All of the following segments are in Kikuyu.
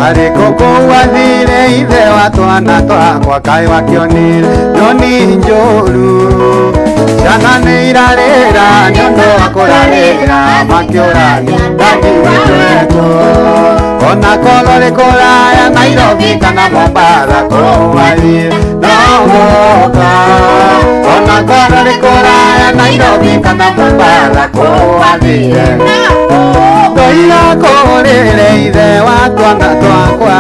Arĩ kũkũu athire ithe wa twana twakwa kaĩ wakĩonire nyoni njũru. Ciana nĩ irarĩra nĩ ũndũ wa kũrarĩra makĩũrania dadi witũ ekũ. Ona korwo rĩ kũraya Nairobi kana Mombasa kũu athire no gũka. Ona korwo rĩ kũraya Nairobi kana Mombasa kũu athire ndoira kũrĩre ithe wa twana twakwa.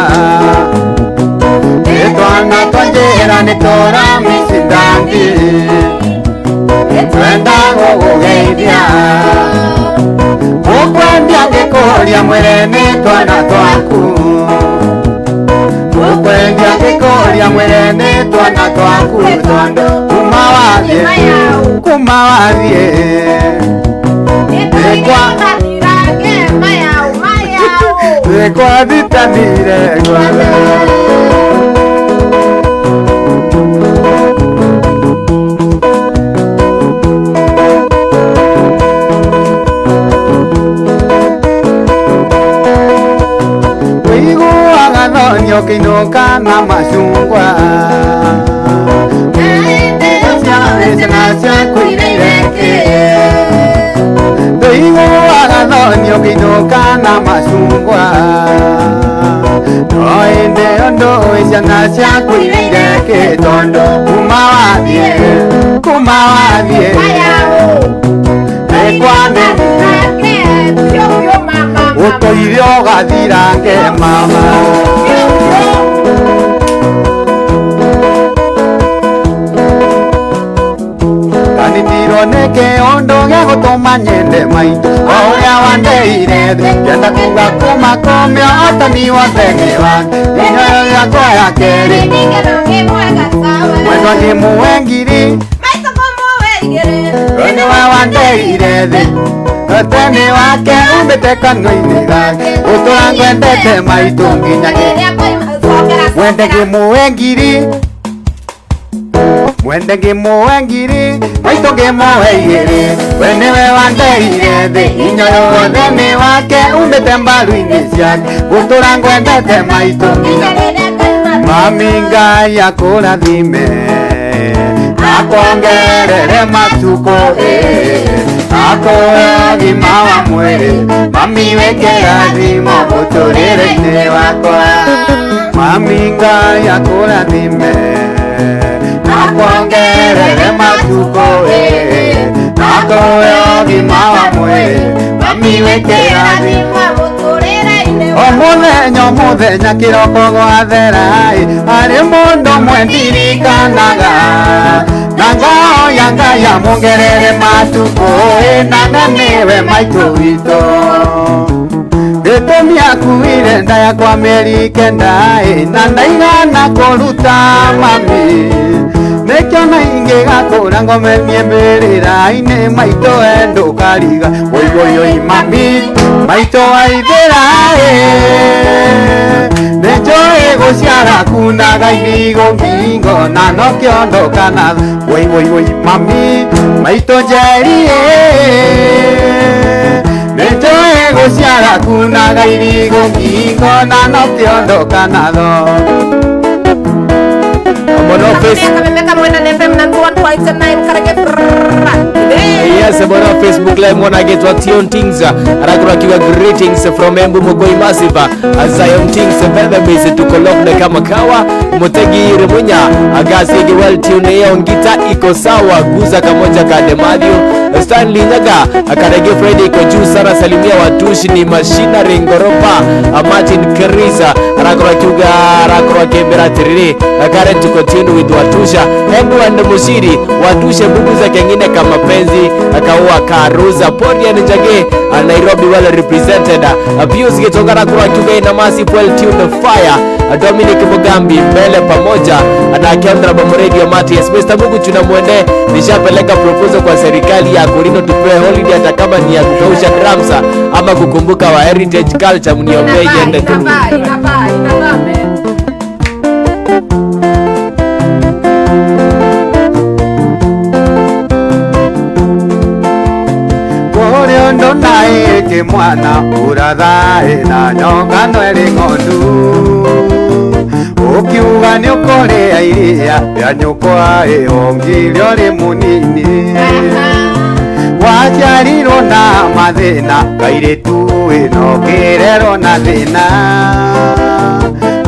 Ĩ twana twa njĩra nĩ tũramicindandi twenda gũgũgeithia. Ũkwendia ngĩkũria mwĩre nĩ twana twaku. Ũkwendia ngĩkũria mwĩre nĩ twana twaku tondũ kuma wathiĩ kuma wathiĩ nĩkwathitanire gwatha. Wĩiguaga thoni ũkĩinũka na macungwa. Ciana ciaku irireke. Ndũiguaga thoni ũkĩinũka na macungwa. No ĩndĩ ũndũ ũĩ ciana ciaku irireke tondũ kuma wathiĩ kuma wathiĩ nĩkwane ũtũire ũgathirange mama. Kanitirwo nĩ kĩũndũ gĩa gũtũma nyende maitũ o ũrĩa wandeire thĩ ngĩenda kuga kuma kũmĩa ũtani wothe nĩ wake inyoyo yakwa ya kerĩ mwendwa ngĩmũhe ngiri we nĩwe wandeire thĩ ũtemi wake umbĩte kanua-inĩ gake gũtũra ngwendete maitũ nginya mwende ngĩmũhe ngiri mwende ngĩmũhe ngiri maitũ ngĩmũhe igĩrĩ we nĩwe wandeire thĩ inyoyo wothe nĩ wake umbĩte mbaru-inĩ ciake gũtũra ngwendete maitũ nginya mami Ngai akũrathime akongerere matukũ akũhe ũgima wa mwĩrĩ mami wĩ kĩrathimo mũtũrĩre-inĩ wakwa. Mami Ngai akũrathime akongerere matukũ akũhe ũgima wa mwĩrĩ mami wĩ kĩrathimo. O mũthenya o mũthenya kĩroko gwathera arĩ mũndũ ũmwe ndirikanaga na ngahoya Ngai amuongerere matukũ na nĩwe maitũ witũ. Gĩtũmi akuire nda yakwa mĩeri kenda na ndaigana kũruta mami nĩkĩo na ingĩgakũra ngomenie mbĩrĩra-inĩ maitũ we ndũkariga woi woi woi mami maitũ waithĩra nĩnjũĩ gũciara kunaga irigo ngingo na nokĩo ndũkana woi woi woi mami maitũ Njeri nĩnjũĩ gũciara kunaga irigo ngingo na nokĩo ndũkanatho. Yes, bwana Facebook live mwana getwa Tion Things arakura kiwa greetings from Embu Mugoi Massive Zion Things Bebe Base tuko locked kama kawa Mutegi Remunya Agasi well tune yao ngita iko sawa guza kamoja ka Demadio Stanley Nyaga Akarege Friday iko juu sana salimia watushi ni mashina Ringoropa Martin Krisa arakura kiuga arakura kembera tiriri Karen tuko tune with Watusha Embu and Mushiri Watushe bubu za kengine kama penzi akaua Karuza Podian Njage Nairobi well represented Pius Gitongara kwa kiuga ina massive well tuned fire Dominic Mugambi mbele pamoja na Kendra Bamoredio Matias Mr. Mungu tunamwende nishapeleka proposal kwa serikali ya Korino tupewe holiday hata kama ni ya kukausha dramsa ama kukumbuka wa heritage culture mniombee iende tu. Kĩmwana ũrathaĩ na nyongano ĩrĩ ng'ondu ũkiuga nĩ ũkũrĩa iria rĩa nyũkwa ĩhongire ũrĩ mũnini waciarirwo na mathĩna kairĩtu ĩno kĩrerwo na thĩna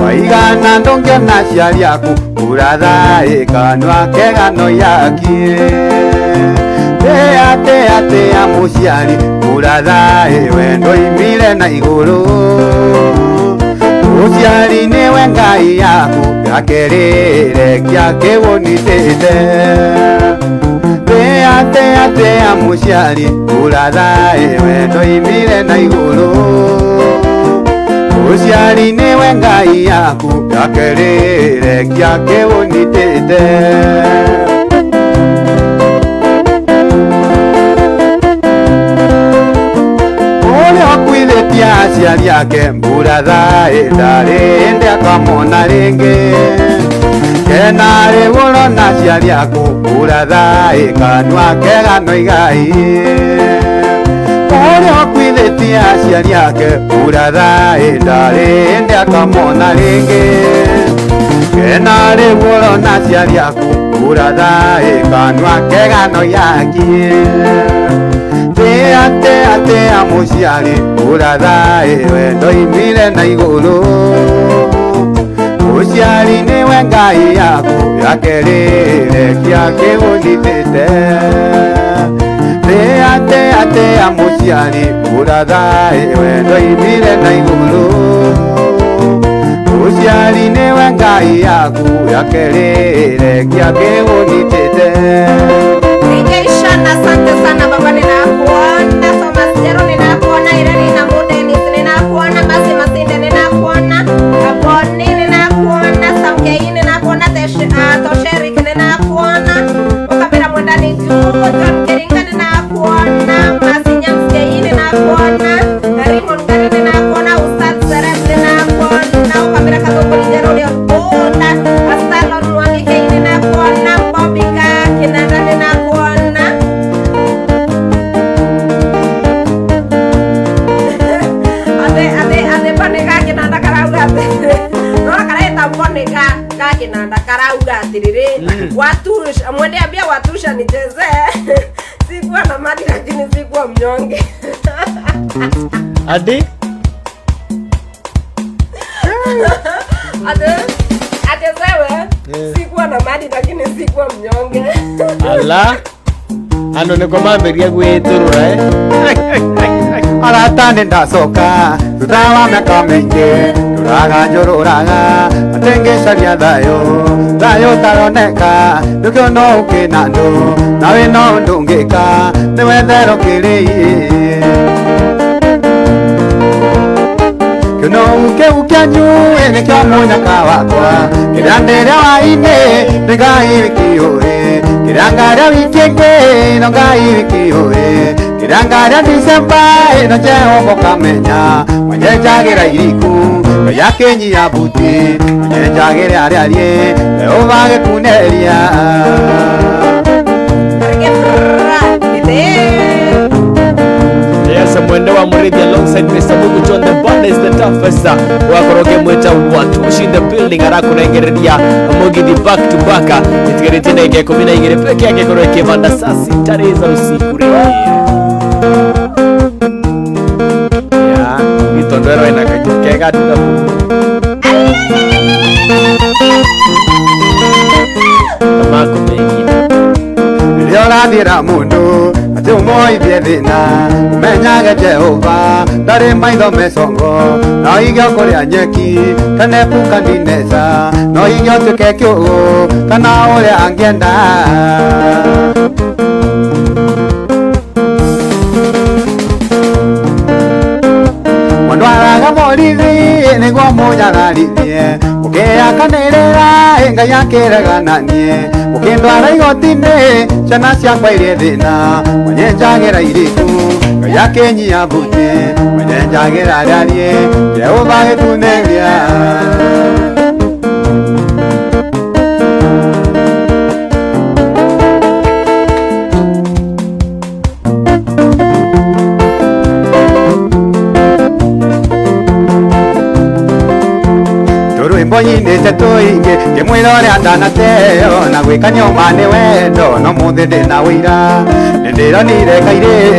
waigana ndũngĩona aciari aku ũrathaĩ kanua kega no yakie tea tea tea mũciari ũrathaĩ wendo imire na igũrũ mũciari nĩwe Ngai yaku yakerĩre kĩa kĩgũnitĩte tea tea tea mũciari ũrathaĩ wendo imire na igũrũ mũciari nĩwe Ngai yaku yakerĩre kĩa kĩgũnitĩte aciari ake mburathaĩ ndarĩ ĩndĩ akamona rĩngĩ kena rĩu ũrona aciari aku mburathaĩ kanua kega no igai ũrĩa ũkuithĩtie aciari ake mburathaĩ ndarĩ ĩndĩ akamona rĩngĩ kena rĩu ũrona aciari aku mburathaĩ kanua kega no yakie tea tea tea mũciari ũrathaĩ wendo imire na igũrũ mũciari nĩwe Ngai yaku yakerĩre kĩa kĩgũnitĩte tea tea tea mũciari ũrathaĩ wendo imire na igũrũ mũciari nĩwe Ngai yaku yakerĩre kĩa kĩgũnitĩte. Asante sana baba, ninakuona Thomas Jero, ninakuona Irene na Mudenis, ninakuona Basi Masinde, ninakuona Aboni, ninakuona Samkei, ninakuona Tosherik, ninakuona Ukabira Mwendani Juu, John Keringa, ninakuona Masinya Mskei, ninakuona Raymond Gari, ninakuona Ustad Serem, ninakuona Ukabira Kathukuri Jero, Leopolda Astalon Mwangi Kei, ninakuona Bobika Kinanda, ninakuona Kinanda karauga atiriri watusha mwende ambia watusha nicheze sikuwa na mali lakini sikuwa mnyonge adi ade achezewe sikuwa na mali lakini sikuwa mnyonge ala ando niko mamberia gwiturura arata nĩ ndacoka thutha wa mĩaka mĩingĩ ndũraga njũrũraga atengĩcaria thayũ thayũ ũtaroneka nĩkĩo no ũkĩna andũ nawe no ndũngĩka nĩwetherwo kĩrĩi kĩno kĩu kĩanyu nĩkĩo mũnyaka wakwa kĩrĩa ndĩrĩa wa-inĩ nĩ Ngai wiki ũĩ kĩrĩa ngarĩa wiki ĩngĩ no Ngai wiki ũĩ kĩrĩa ngarĩa Disemba ĩno Jehova ũkamenya mwenye njagĩra iriku Ngai akĩnyia buti mwenye njagĩra arĩa ariĩ Jehova agĩkuneria. Yes, mwende wa Murithi alongside Mr. Mugu John the band is the toughest wakoroge mweta watushi in the building arakunengereria mugithi back to back itigarĩtie ndagĩka ikũmi na igĩrĩ peke yake ĩkorwo ĩkĩbanda saa sita za usiku rĩngĩ ya gĩtondero ĩna kega tuta makumegia rĩrĩa ũrathira mũndũ atĩ ũmũithie thĩna ũmenyage Jehova ndarĩ maitho mecongo no ige ũkũrĩa nyeki ta Nebukadineza no ige ũtuĩke kĩũgũ kana ũrĩa angĩenda. Mwandwaraga borithi nĩguo mũnyararithie ũkĩakanĩrĩra Ngai akĩregana niĩ ũkĩndwara igoti-inĩ ciana ciakwa irĩ thĩna mwenye njagĩra iriku Ngai akĩnyia buti mwenye njagĩra arĩa ariĩ Jehova agĩtuneria. Twĩmbo nyinĩte tũingĩ ngĩmwĩra ũrĩa ndanateo na gwĩka nyũma nĩ wendo no mũthĩ ndĩna wĩira nĩ ndĩronire kairĩtu.